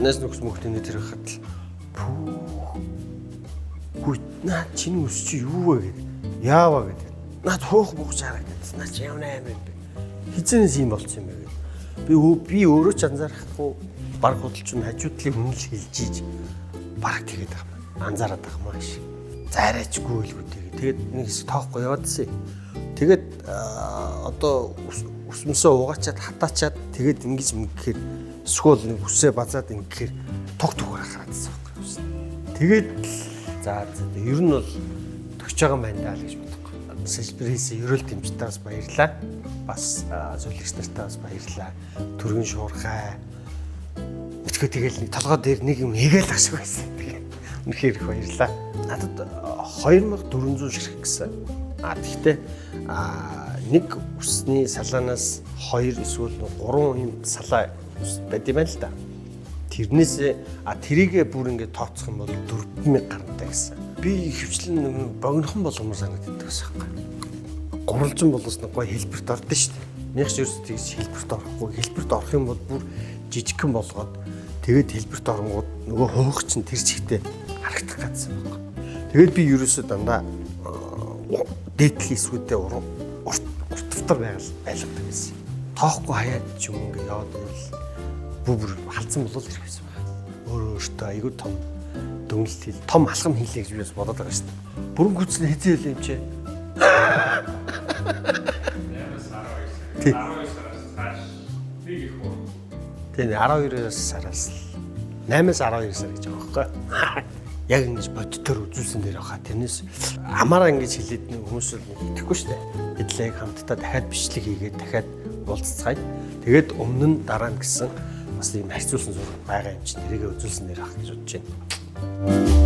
Найз нөхөс мөхтөний тэр хахад л пүү. Хүй наа чиний үс чи юу вэ гэд. Яава гэдэг. Наад хуух буух харагдаад. Наа чи ямар амар юм бэ? Хизэнээс юм болцсон юм бэ гэд. Би өөрөө ч анзаарахгүй баг худалч нь хажуу талын хүн л хэлж ийж бараг тэгээд байгаа юм. Анзаараад байгаа юм ааш. Зайраачгүй л үү тэгээд. Тэгээд нэг хэсэг тоохгүй яваадсэн. Тэгээд одоо үсмсээ угаачаад хатаачаад тэгээд ингэж ингэхээр эсвэл нэг үсээ базаад ингэхээр тог түгээр хараадсан байхгүй юу. Тэгээд л за за ер нь бол төгсөж байгаа юм байна даа л гэж бодохгүй. Салбар хийсэн ерөөл дэмжтээ бас баярлаа. Бас зөвлөгч нартаа бас баярлаа. Түргэн шуурхай. Өчгөө тэгэл нэг толгой дээр нэг юм хийгээл ах шиг байсан. Тэгээд үнэхээр их баярлаа. Надад 2400 ширхэг гэсэн. А тэгтээ нэг үсний салаанаас 2 эсвэл 3 юм салаа ус байд юм байна л да. Тэрнээс тэрийгэ бүр ингээд тооцох юм бол 4000 гарантай гэсэн. Би хөвчлэн нэг богинохон болгомор санагддаг байсан байхгүй. Гурвалжин болгосон гоё хэлбэрт ордон шүү дээ. Нэг ч ерөөс тэгж хэлбэрт орохгүй. Хэлбэрт орох юм бол бүр жижигхэн болгоод тэгээд хэлбэрт оронгууд нөгөө хөөх чинь тэр чигтээ харагдах гэсэн байхгүй. Тэгээд би ерөөсөө дандаа дээдлийн эсвүүдээ урт уртвтар байгаль байлгадаг байсан. Тоохгүй хаяад ч юм ингээ яваад байвал бүр халдсан болол ирэх байсан байна. Өөрөө өөртөө айгүй том дүнэлт хэл, том алхам хийлээ гэж би бас бодоод байгаа шүү дээ. Бүрэн гүцэн хэзээ хэлээ юм чи. 8-аас 12 сар. Тий. 12 сараас цааш нэг их уу. Тэгээ 12 сараас л 8-аас 12 сар гэж байгаа байхгүй. Яг ингэж бодтоор үзүүлсэн дээр баха. Тэрнээс амаараа ингэж хэлээд нэг хүмүүс л нэг итгэхгүй шүү дээ. Хэдлээ яг хамтдаа дахиад бичлэг хийгээд дахиад уулзцгаая. Тэгээд өмнө нь дараа нь гэсэн бас ийм харьцуулсан зураг байгаа юм чинь тэрийгэ үзүүлсэн дээр ах гэж бодож байна.